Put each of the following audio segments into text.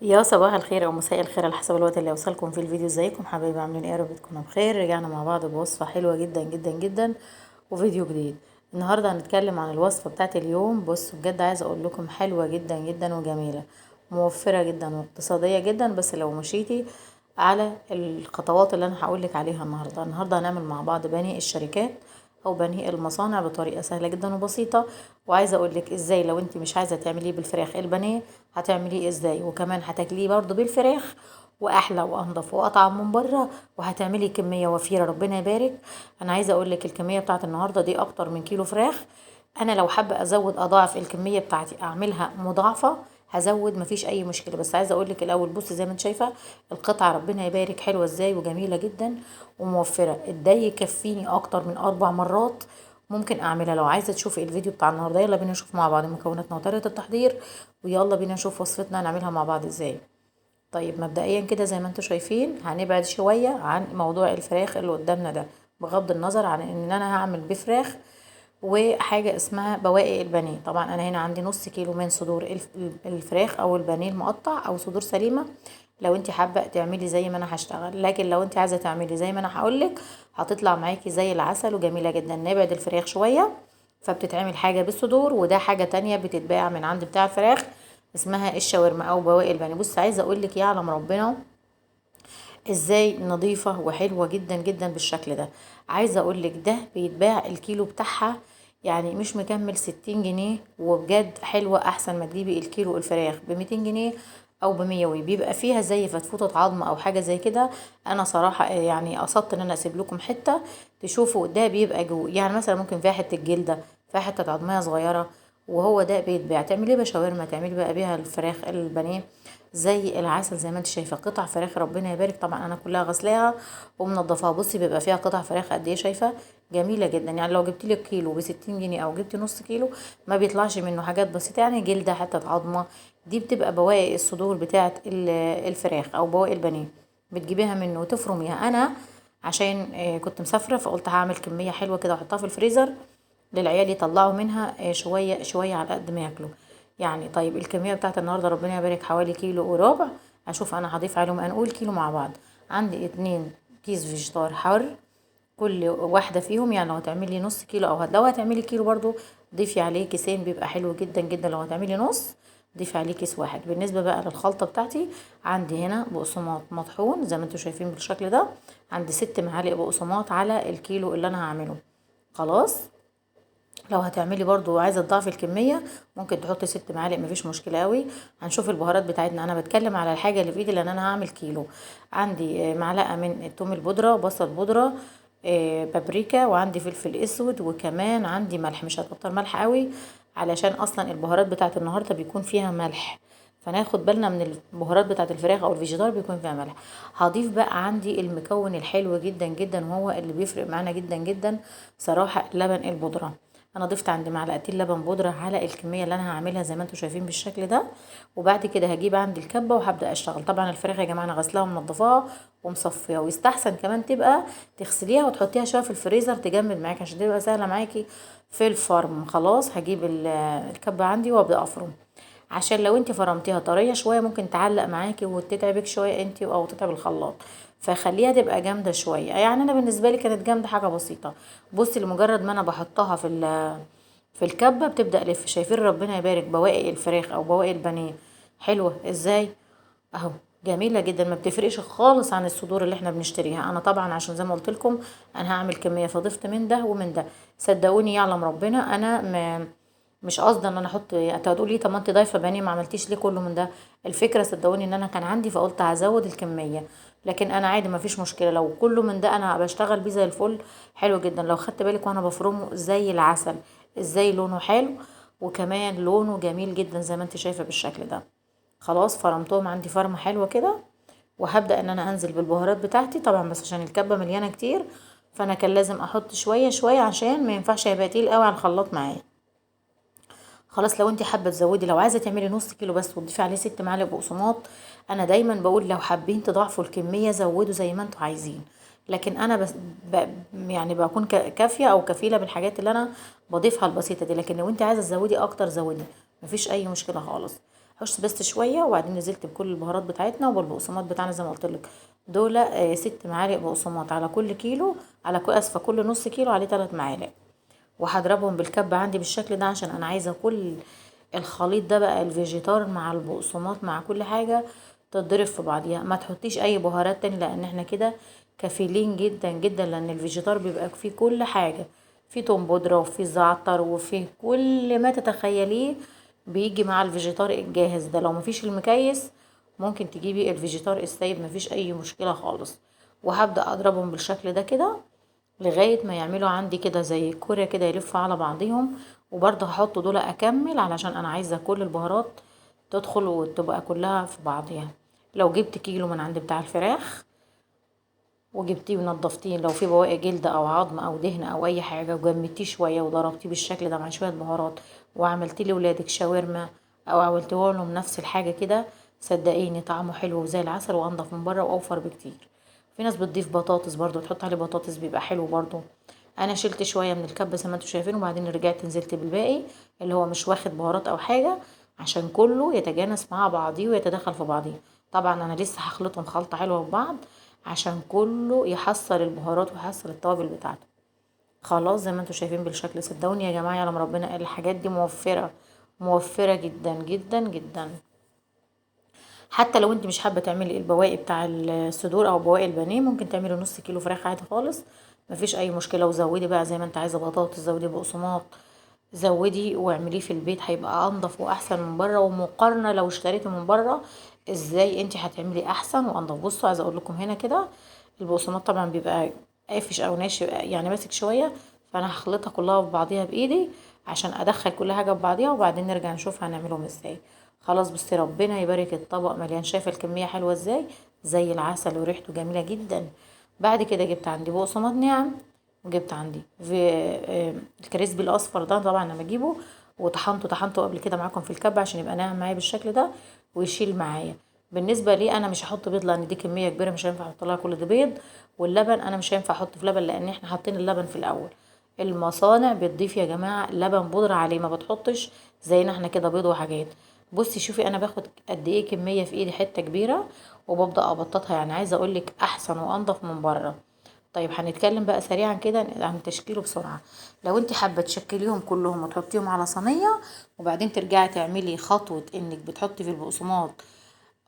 يا صباح الخير او مساء الخير على حسب الوقت اللي يوصلكم في الفيديو. ازيكم حبايبي، عاملين ايه؟ يا رب تكونوا بخير. رجعنا مع بعض بوصفه حلوة جدا جدا جدا وفيديو جديد. النهارده هنتكلم عن الوصفة بتاعت اليوم. بصوا بجد عايزه اقول لكم حلوة جدا جدا وجميلة، موفره جدا واقتصادية جدا، بس لو مشيتي على الخطوات اللي انا هقولك عليها النهارده. النهارده هنعمل مع بعض بانيه الشركات او بانيه المصانع بطريقة سهلة جدا وبسيطة، وعايزه اقولك ازاي لو انت مش عايزه تعمليه بالفراخ البانيه هتعمليه ازاي، وكمان هتاكليه برضو بالفراخ واحلى وانضف واطعم من بره، وهتعملي كمية وفيرة ربنا يبارك. انا عايزه اقولك الكمية بتاعت النهارده دي اكتر من كيلو فراخ. انا لو حابة ازود اضاعف الكمية بتاعتي اعملها مضاعفه هزود، مفيش اي مشكلة، بس عايزه اقولك الاول. بصي زي ما انت شايفه القطعة ربنا يبارك حلوة ازاي وجميلة جدا وموفره. ده يكفيني اكتر من 4 مرات ممكن اعملها. لو عايزه تشوفي الفيديو بتاع النهارده يلا بينا نشوف مع بعض مكوناتنا وطريقه التحضير، ويلا بينا نشوف وصفتنا نعملها مع بعض ازاي. طيب مبدئيا كده زي ما انتم شايفين هنبعد شوية عن موضوع الفراخ اللي قدامنا ده، بغض النظر عن ان انا هعمل بفراخ وحاجه اسمها بواقي البانيه. طبعا انا هنا عندي نص كيلو من صدور الفراخ او البانيه المقطع او صدور سليمة، لو انت حابة تعملي زي ما انا هشتغل، لكن لو انت عايزه تعملي زي ما انا هقولك هتطلع معاكي زي العسل وجميلة جدا. نبعد الفراخ شوية، فبتتعمل حاجة بالصدور، وده حاجة تانية بتتباع من عند بتاع الفراخ اسمها الشاورما او بواقي البانيه. بص عايزه اقولك يعلم ربنا ازاي نظيفة وحلوه جدا جدا بالشكل ده. عايزه اقولك ده بيتباع الكيلو بتاعها يعني مش مكمل 60 جنيه، وبجد حلوة احسن ما تجيبي الكيلو الفراخ ب200 جنيه او ب100، وبيبقى فيها زي فتفوته عظم او حاجة زي كده. انا صراحة يعني قصدت ان انا اسيب لكم حتة تشوفوا ده بيبقى جوه، يعني مثلا ممكن فيها حتة جلده، فيها حتة عظميه صغيرة، وهو ده بيتباع. تعملي بقى شاورما، تعملي بقى بيها الفراخ البانيه زي العسل زي ما انت شايفه. قطع فراخ ربنا يبارك، طبعا انا كلها غسلاها ومنضفاها. بصي بيبقى فيها قطع فراخ قد ايه، شايفه جميلة جدا. يعني لو جبتي لك كيلو ب60 جنيه او جبتي نص كيلو ما بيطلعش منه حاجات بسيطة، يعني جلده حتة عظمه. دي بتبقى بواقي الصدور بتاعه الفراخ او بواقي البانيه، بتجيبيها منه وتفرميها. انا عشان كنت مسافرة فقلت هعمل كمية حلوة كده واحطها في الفريزر للعيال يطلعوا منها شوية شوية على قد ما ياكلوا يعني. طيب الكمية بتاعت النهارده ربنا يبارك حوالي كيلو وربع، هشوف انا هضيف عليهم، هنقول كيلو مع بعض. عندي 2 كيس فيجيتار حر، كل واحدة فيهم يعني لو هتعملي نص كيلو او لو هتعملي كيلو برضو ضيفي عليه كيسين بيبقى حلو جدا جدا. لو هتعملي نص ضيفي عليه كيس واحد. بالنسبة بقى للخلطه بتاعتي، عندي هنا بقسماط مطحون زي ما انتم شايفين بالشكل ده، عندي 6 معالق بقسماط على الكيلو اللي انا هعمله. خلاص لو هتعملي برضو عايزه تضاعفي الكمية ممكن تحطي 6 معالق مفيش مشكلة قوي. هنشوف البهارات بتاعتنا، انا بتكلم على الحاجة اللي في ايدي لان انا هعمل كيلو. عندي معلقه من الثوم البودره، بصل بودره، بابريكا، وعندي فلفل اسود، وكمان عندي ملح. مش هتكتر ملح قوي علشان اصلا البهارات بتاعت النهارده بيكون فيها ملح، فناخد بالنا من البهارات بتاعت الفراخ او الفيجيتار بيكون فيها ملح. هضيف بقى عندي المكون الحلو جدا جدا وهو اللي بيفرق معانا جدا جدا صراحة، لبن البودره. انا ضفت عندي معلقتين لبن بودره على الكمية اللي انا هعملها زي ما انتم شايفين بالشكل ده. وبعد كده هجيب عندي الكبه وهبدا اشتغل. طبعا الفراخ يا جماعة انا غسلاها ومنضفاها ومصفيها، ويستحسن كمان تبقى تغسليها وتحطيها شوية في الفريزر تجمد معاكي عشان تبقى سهلة معاكي في الفرم. خلاص هجيب الكبه عندي وابدا افرم، عشان لو انت فرمتيها طرية شوية ممكن تعلق معاكي وتتعبك شوية انت او تتعب الخلاط، فخليها تبقى جامدة شوية. يعني انا بالنسبة لي كانت جامدة حاجة بسيطة. بصي لمجرد ما انا بحطها في الكبه بتبدا الف. شايفين ربنا يبارك بواقي الفراخ او بواقي البانيه حلوة ازاي اهو، جميلة جدا، ما بتفرقش خالص عن الصدور اللي احنا بنشتريها. انا طبعا عشان زي ما قلت لكم انا هعمل كمية فضفت من ده ومن ده. صدقوني يعلم ربنا انا مش قصدي ان انا احط. هتقولي طب ما انت ضايفه بانيه ما عملتيش ليه كله من ده؟ الفكرة صدقوني ان انا كان عندي فقلت هزود الكمية، لكن انا عادي ما فيش مشكلة لو كله من ده انا بشتغل بيه زي الفل حلو جدا. لو خدت بالك وانا بفرمه زي العسل ازاي لونه حلو، وكمان لونه جميل جدا زي ما انت شايفه بالشكل ده. خلاص فرمتهم عندي فرمه حلوة كده، وهبدا ان انا انزل بالبهارات بتاعتي. طبعا بس عشان الكبه مليانة كتير فانا كان لازم احط شوية شوية عشان ما ينفعش يبقى تقيل قوي على الخلاط معايا. خلاص لو انت حابة تزودي، لو عايزه تعملي نص كيلو بس وتضيفي عليه 6 معالق بقسماط. انا دايما بقول لو حابين تضاعفوا الكمية زودوا زي ما انتوا عايزين، لكن انا بس يعني بكون كافيه او كفيله بالحاجات اللي انا بضيفها البسيطة دي. لكن لو انت عايزه تزودي اكتر زودي، مفيش اي مشكلة خالص. حشت بس شوية، وبعدين نزلت بكل البهارات بتاعتنا وبالبقسماط بتاعنا زي ما قلت لك. دول 6 معالق بقسماط على كل كيلو، على كل اسفه كل نص كيلو عليه 3 معالق. وهضربهم بالكبه عندي بالشكل ده عشان انا عايزه كل الخليط ده بقى، الفيجيتار مع البقسماط مع كل حاجة تتضرب في بعضيها. ما تحطيش اي بهارات تاني لان احنا كده كفيلين جدا جدا، لان الفيجيتار بيبقى فيه كل حاجة، فيه توم بودره وفيه زعتر وفيه كل ما تتخيليه بيجي مع الفيجيتار الجاهز ده. لو مفيش المكيس ممكن تجيبي الفيجيتار السايب، مفيش اي مشكلة خالص. وهبدا اضربهم بالشكل ده كده لغاية ما يعملوا عندي كده زي كورة كده، يلفوا على بعضيهم. وبرده هحط دول اكمل علشان انا عايزه كل البهارات تدخل وتبقى كلها في بعضيها. لو جبت كيلو من عند بتاع الفراخ وجبتيه ونضفتيه، لو في بواقي جلد او عظم او دهن او اي حاجة، وجمدتيه شوية وضربتيه بالشكل ده مع شوية بهارات، وعملتي لولادك شاورما او عملتيه لهم نفس الحاجة كده، صدقيني طعمه حلو وزي العسل وانضف من بره واوفر بكتير. في ناس بتضيف بطاطس برضو، تحط عليه بطاطس بيبقى حلو برضو. انا شلت شوية من الكبه زي ما انتم شايفين، وبعدين رجعت نزلت بالباقي اللي هو مش واخد بهارات او حاجة عشان كله يتجانس مع بعضيه ويتدخل في بعضيه. طبعا انا لسه هخلطهم خلطه حلوة ببعض عشان كله يحصل البهارات ويحصل التوابل بتاعته. خلاص زي ما انتم شايفين بالشكل، صدقوني يا جماعة يعلم ربنا الحاجات دي موفره موفره جدا جدا جدا. حتى لو انت مش حابة تعملي البواقي بتاع الصدور او بواقي البانيه، ممكن تعملي نص كيلو فراخ عادي خالص، مفيش اي مشكلة. وزودي بقى زي ما انت عايزه بطاطس، زودي بقسماط، زودي واعمليه في البيت، هيبقى انضف واحسن من بره. ومقارنة لو اشتريتي من بره ازاي انت هتعملي احسن وانضف. بصوا عايزه اقول لكم هنا كده البقسماط طبعا بيبقى قافش او ناشف يعني ماسك شوية، فانا هخلطها كلها في بعضيها بايدي عشان ادخل كل حاجة في بعضيها، وبعدين نرجع نشوف هنعملهم ازاي. خلاص بصي ربنا يبارك، الطبق مليان، شايفه الكمية حلوة ازاي، زي العسل وريحته جميلة جدا. بعد كده جبت عندي بقسماط ناعم، وجبت عندي في الكريسبي الاصفر ده، طبعا انا بجيبه وطحنته طحنته قبل كده معاكم في الكبه عشان يبقى ناعم معايا بالشكل ده ويشيل معايا. بالنسبة لي انا مش هحط بيض لان دي كمية كبيرة مش هينفع احط لها كل ده بيض، واللبن انا مش هينفع احط في لبن لان احنا حاطين اللبن في الاول. المصانع بتضيف يا جماعة لبن بودره عليه، ما بتحطش زينا احنا كده بيض وحاجات. بصي شوفي انا باخد قد ايه كمية في ايدي، حتة كبيرة، وببدا ابططها، يعني عايزه اقول لك احسن وانضف من بره. طيب هنتكلم بقى سريعا كده عن تشكيله بسرعة. لو انت حابة تشكليهم كلهم وتحطيهم على صينية، وبعدين ترجعي تعملي خطوة انك بتحطي في البقسماط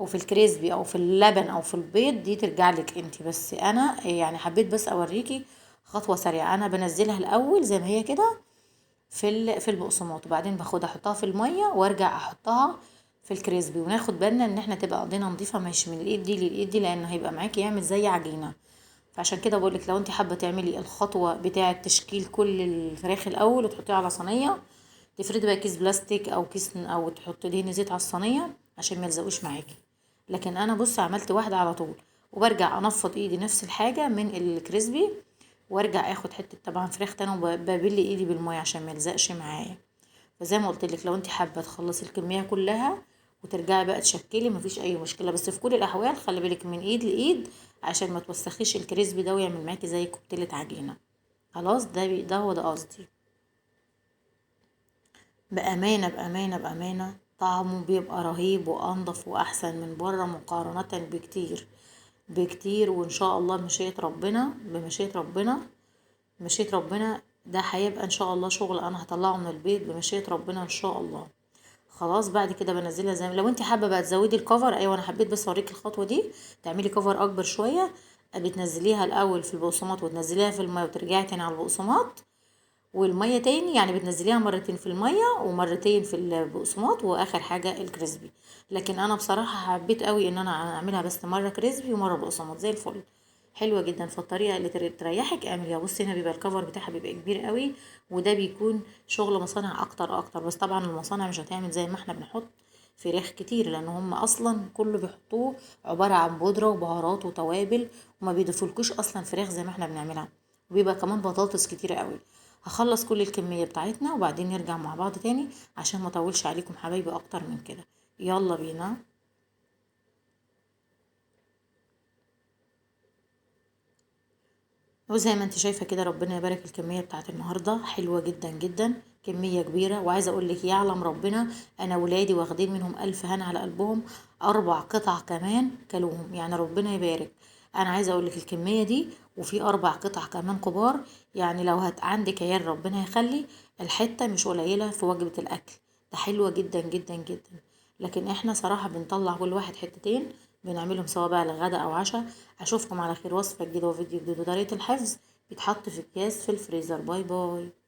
او في الكريسبي او في اللبن او في البيض، دي ترجع لك انت. بس انا يعني حبيت بس اوريكي خطوة سريعة. انا بنزلها الاول زي ما هي كده في البقسماط، وبعدين باخدها احطها في المية وارجع احطها في الكريسبي. وناخد بالنا ان احنا تبقى ايدينا نظيفة، مش من الايد دي للايد دي، لان هيبقى معاكي يعمل زي عجينه. فعشان كده بقولك لو انت حابة تعملي الخطوة بتاعه تشكيل كل الفراخ الاول وتحطيها على صينية، تفردي بقى كيس بلاستيك او كيس او تحطي دهن زيت على الصينية عشان ما يلزقوش معاكي. لكن انا بصي عملت واحدة على طول، وبرجع انفض ايدي نفس الحاجة من الكريسبي، وارجع اخد حتة طبعا فراخ تاني وببل ايدي بالمية عشان ما يلزقش معايا. فزي ما قلت لك لو انت حابة تخلصي الكمية كلها وترجعي بقى تشكلي مفيش اي مشكلة، بس في كل الاحوال خلي بالك من ايد لايد عشان ما توسخيش الكريسبي ده ويعمل معاكي زي كتلة عجينه. خلاص ده هو ده قصدي. بامانه بامانه بامانه طعمه بيبقى رهيب وانضف واحسن من بره مقارنة بكتير بكتير. وان شاء الله بمشيئة ربنا بمشيئة ربنا بمشيئة ربنا ده هيبقى ان شاء الله شغل انا هطلعه من البيت بمشيئة ربنا ان شاء الله. خلاص بعد كده بنزلها زي ما لو انت حابة بقى تزودي الكفر، ايوه انا حبيت بس اوريكي الخطوة دي، تعملي كفر اكبر شوية، بتنزليها الاول في البقسماط وتنزليها في المية وترجعي تاني على البقسماط والمية تاني، يعني بتنزليها مرتين في المية ومرتين في البقسماط واخر حاجة الكريسبي. لكن انا بصراحة حبيت قوي ان انا اعملها بس مرة كريسبي ومرة بقسماط زي الفل، حلوة جدا. فالطريقه اللي تريحك اعمليها. بصي هنا بيبقى الكفر بتاعها بيبقى كبير قوي، وده بيكون شغل مصانع اكتر اكتر، بس طبعا المصانع مش هتعمل زي ما احنا بنحط فراخ كتير، لان هم اصلا كله بيحطوه عبارة عن بودره وبهارات وتوابل، وما بيضيفولكوش اصلا فراخ زي ما احنا بنعملها، وبيبقى كمان بطاطس كتير قوي. هخلص كل الكمية بتاعتنا وبعدين نرجع مع بعض تاني عشان ما اطولش عليكم حبايبي اكتر من كده. يلا بينا. وزي ما انت شايفه كده ربنا يبارك الكمية بتاعت النهارده حلوة جدا جدا. كمية كبيرة. وعايزه اقول لك يعلم ربنا انا ولادي واخدين منهم الف هنا على قلبهم، 4 قطع كمان كلوهم، يعني ربنا يبارك. انا عايزه اقول لك الكمية دي وفي 4 قطع كمان كبار، يعني لو عندك عيال ربنا يخلي الحتة مش قليله في وجبة الاكل. ده حلوة جدا جدا جدا. لكن احنا صراحة بنطلع كل واحد حتتين بنعملهم سواء بقى لغدا او عشاء. اشوفكم على خير، وصفه جديدة وفيديو جديد وطريقه الحفظ بيتحط في اكياس في الفريزر. bye bye.